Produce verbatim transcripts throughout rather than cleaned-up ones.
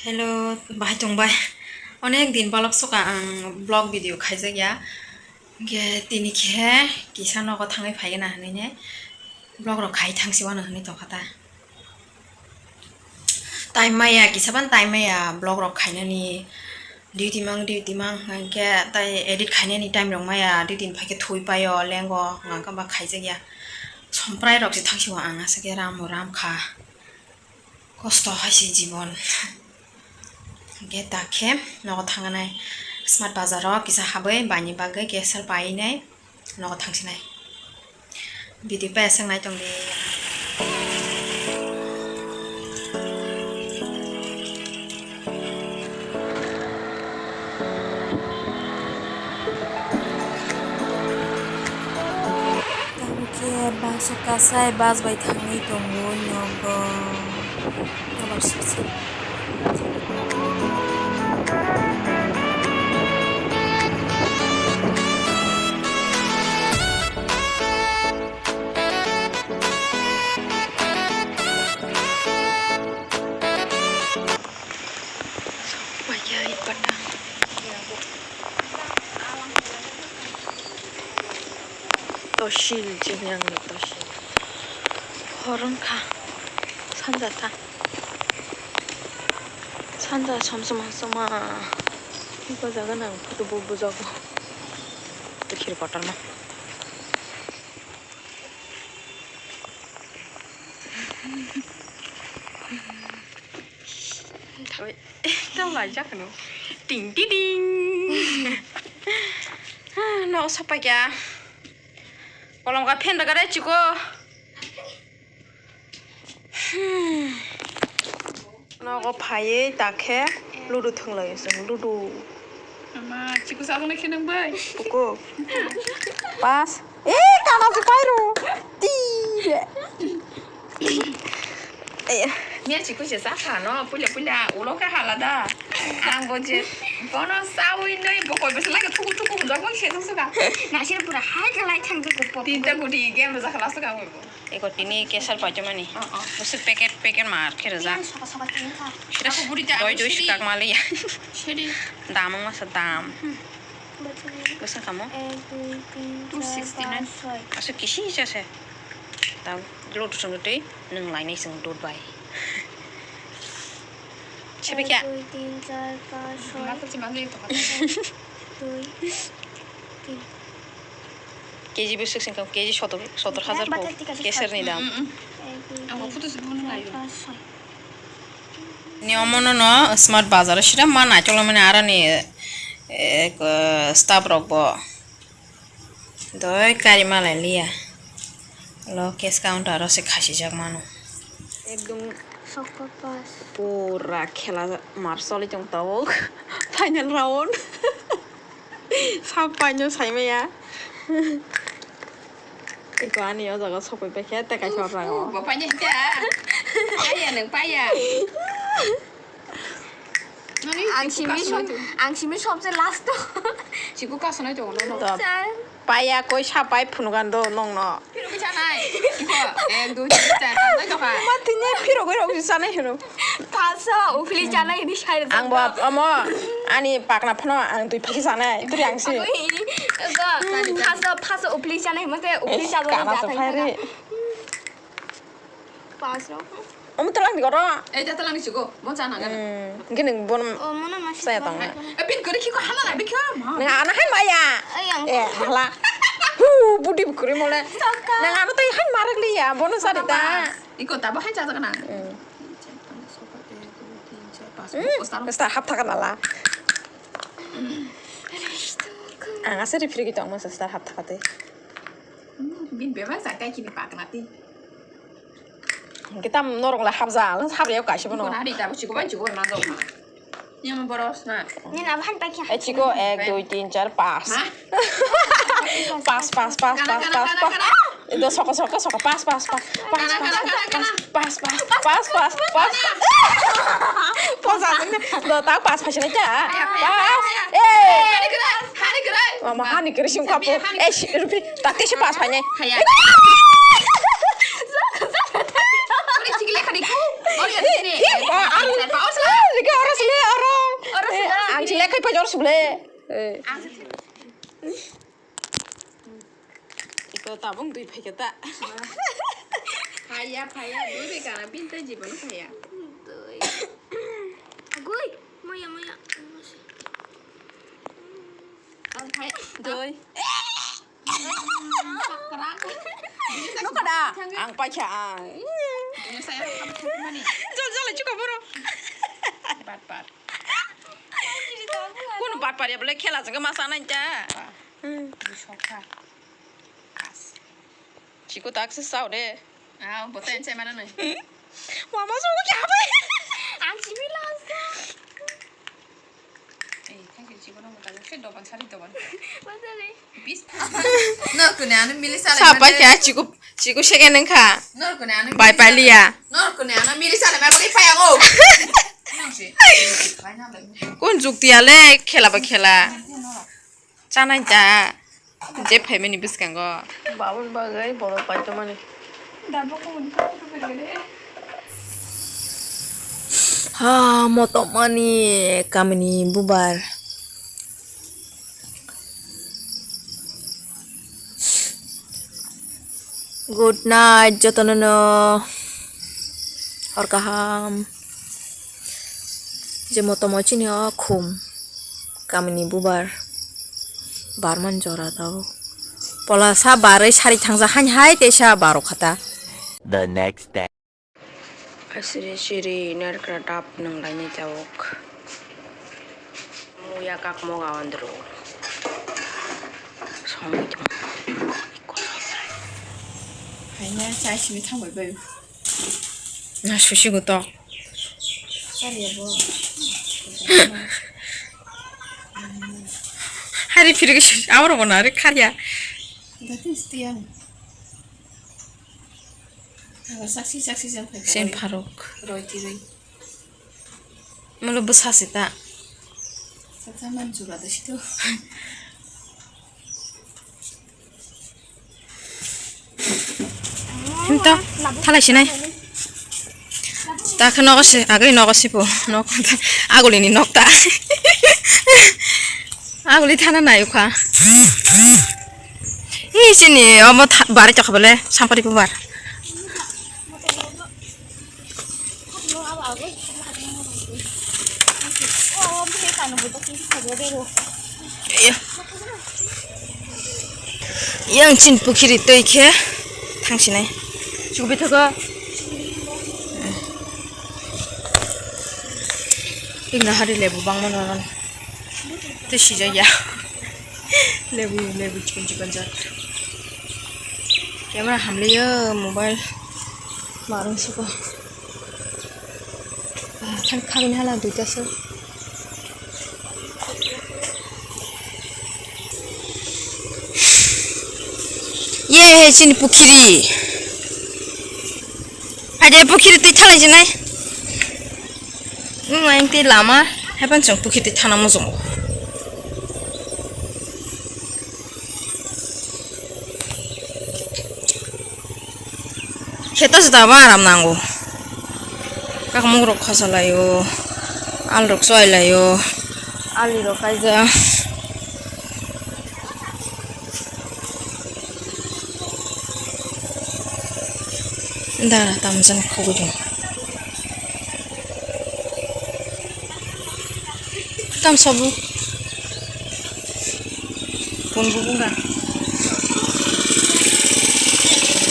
Hello, bahai tongbai. Onek din balok soka ang vlog video khaijak ya. Hingke tini khe kisa nogo thangwi phaigena hinwi ne vlog rok khai thangsi wano hinwi tongkha ta. Time maya, kisa ban time maya vlog rok khainani. Duty mang, duty mang, hingke tai edit khainani time rok maya, duty ni phaikhe thwi paio, lengo, hingkha ba khaijak ya. Somprai rok se thangsi o ang asake ram o ram kha. Kosto hai se jibon. Hingke ta khe nogo thangnai Smart Bazar o kisa habwi baini bagwi kesar painai nogo thangsinai. Video pa eseng nai tong di. Tamo khe bus o kasai bus bai thangwi tongo nogo. Tobar sisi. Tosil chini ang ni tosil. Hor wngkha. Sanja ta. Sanja som soma soma. Iko jaga nang photo bo bujago. Khir kotorma. Ekdom laijak no. Ting ting ting. No sapai kya. Kolom ka phen daga re chiko. Hmm. Nogo phaiwi ta khe ludu thwng lai chwng ludu. Ama, chiko sa gana khe nang bai. Puko. Pas. Eh, kana se pairo. Ti. Miya chiko se sa kha no, puila puila ulo khe hala da. Ang bo je bono sawi noi bo koi bese lage thuku thuku hujak bo se thang suka. Nasir pura hai khe lai thang joko pop. Tinta guti game rwjak khala suka bo. Eko tini kesar paichamani. Oh, oh. Bwswk packet, packet mar khe rijak. Yang soka soka tini kha. Sida aku buri ta doi doi sidi. Sikak maliya. Sidi. Dam wng masa dam. Hmm. Bwswk kamo? Ek, dui, tin, two sixty nine. Char, panch, soi. Aswk kisi se se. Dam lotu song tei nwng lainai song dot bai. Sebekya. Ek, dui, tin, char, panch, soi. Matul si matul itu kata. Dui, tin. K G bwswk sengkha, K G sotor, sotor hajar kok, keser ni dam. Mm, mm, mm. Ang bo photo se bono laio. Ni omono no Smart Bazar o sida ma naicholo mani aroni, eh, staff rok bo doi kari malai liya. Lo cash counter o se khasijak mano. Ekdom pura khela mar choli tong tabuk. Final round. Sap paino saimaya. Eko ani o jaga sokoi paikhe tei kaisa o jaga o. Bo paina hita. Paya nang paya. Ang simi som, ang simi somse last o. Chiko kasanai to no. Paya koi sapai phunugan do nongno. Phirogwi chanai. Iko, ek, dui, tin, char, panch, soi, tokha. Ma tini phirogwi rok chanai hino. Paso, uphili chanai hini sai. Ang bo amo ani pakna phano ang twi phaki chanai. Turi ang si. Paso, paso uphili chanai himo te uphili chanai. Kana so phai re. Paso. Omo talang ni goro. Eh, talang ni chigo. Bo chana gana. Hmm. Gini bon. Oh, mana masih saya tong. Eh, pin kori kiko hala la bikyo ma. Nang ana hai maya. Ay, ang. Eh, hala. Hu, budi bukuri mole. Saka. Nang ana tai hai marak liya. Bono sari ta. Iko tabo hai jaga na. Hmm. Hmm. Star hap thaka nala. Ang ase refri kita ang masa star hap thaka te. Bin bebak sa kai kini pakna te. Kita norok la hapja, hapja kaisa bono. Iko na di ta bo chiko ban chiko ban manjok ma. Ni ama boros na. Ni na bhan pakya. Eh, chiko, ek, dui, tin, char, pas. Ha? Pas, pas, pas, pas, pas, pas. Kana, kana, kana, kana. Ito, soko, soko, soko, pas, pas, pas, pas, kana, pas, kana, kana, kana. Pas, pas, pas, pas, pas. Pas, pas, pas. Do, tak pas, pas, pas, pas. Pas. Eh. Hari gerai, hari gerai. Mama, hani kiri sim kapu. Hani. Eh, si, rupi, tak tisi pas, pas, pas. Haya. Ori sikile khadi ku. Ori sini. Ori sini. Ori sini. Paijor sibole. Eh. Iko tabung dui phaikhe ta. Phaiya, phaiya, dui bai kana bini tei jibon phaiya. Dui. Agui, moya, moya. Ang phai. Dui. Nokada. Ang paikha ang. Jol jol chukha boro. Bat bat. Kun bat bat ya bole khela jeng ma sa nai ta. Sokha. Chiko tak se sao de. Ah, bote enche mana nai. Mama so kya bai. Ang chimi last. Eh, khaisi chiko no mata se doban sari doban. Mata ni. Bis. No kune anu mili sale. Sa pai kya chiko, chiko second nang kha. No kune anu. Bai pai liya. No kune anu mili sale ma bagi pai ango. Nang si. Pai na lai. Kun jukti ale khela ba khela. Chanai da. Je phaimani bwskango. Babon bagwi borok paitwmani. Ha, motomani kamini bubar. Good night, jotono no. Hor kaham. Je motomo chini o khum. Kamini bubar. Barman jora tao. Pola sa barwi sari thangja hain hai teisa baro khata. The next day. Asiri siri nerkra dap nang laini jawok. Muya kak moga andro. Songwi tong. Haina chai simi thangbai bai. Na susi gotok. Chari abo. Hari phirigi sus-, amro bona ari kharya. Dati istiang. Saksi saksi jang phai. Sen pharok. Roi tiroi. Mulo bwsa se ta. Sata man jura da sito. Hinto thalai sinai. Ta khe nogo se, agoi nogo se po. Nok ta, agulini nok ta. Aguli thana nai ukha. Hi sini omo tha-, bari tokha bole, sampari po bar. Iya. Yang chin pukhiri twi khe thangsinai. Chubi thago. Igna hari lebu bangma nono. Tei sijak ya. Lebu, lebu chikon chikon jat. Camera hamliyo, mobile marung suko. Ah, khan khabini hala duita se. Ye he chini pukhiri. Aje pukhiri twi thalai jinai. Wng ayang tei lama, haiphano chwng pukhirti thana muchungo. Kheto se daba aram nango. Kakamuk rok khasa laio, al rok choi laio, ali rok kaijak. Dara tamjani khogwi tongo. Tam sobo. Pun bubung da.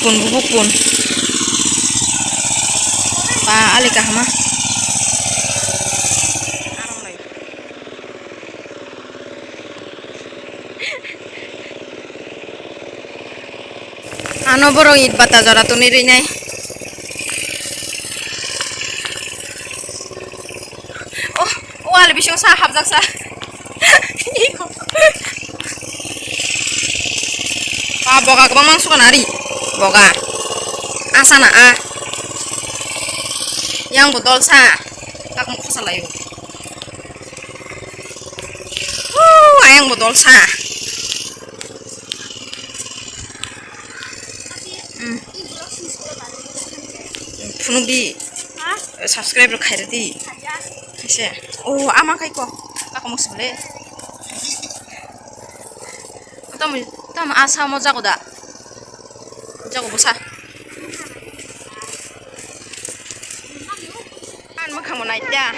Pun bubuk pun. Pa ali kahama. Ano borok it bata jora tuni rinai. Oh, oh, ali bising sa hapjak sa. Ah, boga kwbang mangso kana ari. Boga. Asana a. Yang bo dol sa. Tak mo khosa layo. Uh, ayang bo dol sa. Hmm. Phunuk di. Ha? Subscribe rok khairok di. Khaijak. Kaisa. Oh, ama khai ko. Kakamuk sibole. Tamo, tamo asa mo jago da. Jago bosa. An mwkhang bo nai da.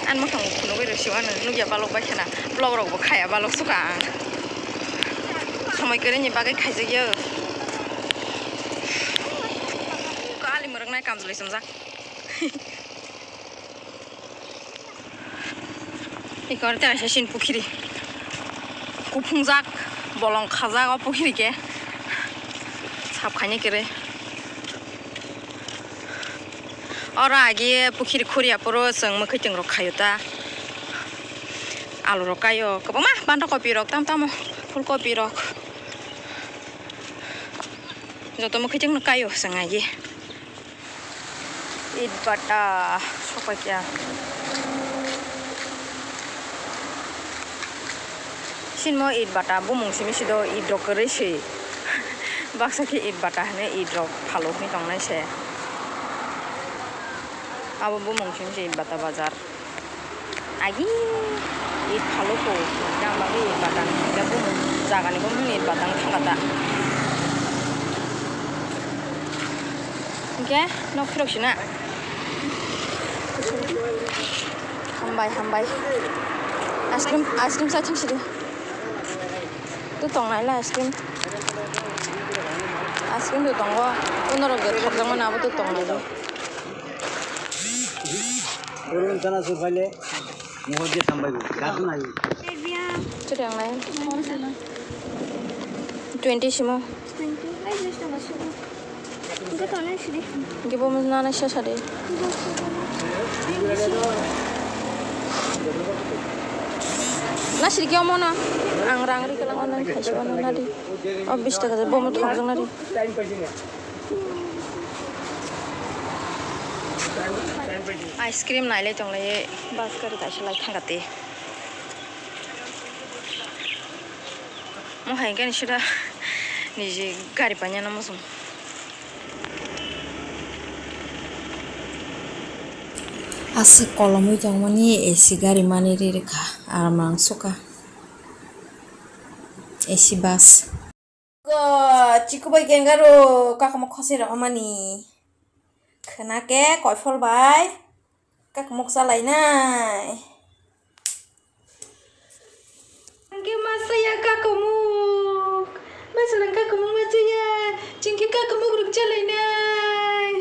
An mwkhang bo phunugwi rw siwano nukya balok bai khana. Vlog rok bo khaya balok suka ang. Somoi kwrwini bagwi khaijakya. Ko ali mwrwknai kamjwlwi chumjak. Ikor te kaisa sini pukhiri. Kuphungjak, bolong khajak o pukhiri khe. Sap khaini kwrwi. Oro agi pukhiri khuri aphuru chwng mwkhwtwng rok khaio ta. Alu rok kaio, kwbangma banda kopi rok, tam tamo phul kopi rok. Joto mwkhwtwng no kaio chwng agi. It bata sopaikya. Sinmo it bata bumung simi sido it rok kwrwi se. Baksa khe it bata hwnwi it rok phalokni tongnai se. Abo bumung simi se it bata bazar. Agi it phaloko, jang bagwi it batang, hingke bumung jagani bumung it batang thangkha ta. Hingke nok phirok sina. Hambai, hambai. Ice cream, ice cream sa thang sidi. Tu tongnai la ice cream. Ice cream tu tongo. Unorok je thokjakmani abo tu tongnai di. Gurung chana sur phaile, mohor je sambai bo, gasu nai. Churi ang nai. Twenty simo. Twenty. Ai, dais taka simo. Hingke tongnai sidi. Hingke bo nana sasa de. Na sidi khe omo na. Ang rang ri kalang online khaisi ono nadi. O bis taka je bo mo thokjak nadi. Ice cream nailai tonglai bus gari kaisa lai thangkha tei. Mo hai gani sida niji gari panya na mo song. Aswk kolomwi tongmani A C gari mani ri rwkha, aram rang suka. A C bus. Go, chikubui kengaro kakamo khosoi rohormani. Khwnake koiphol bai kakmuk chalainai. Angke masaya kakamuk. Masarang kakamuk masaya. Chingke kakamuk ruk chalainai.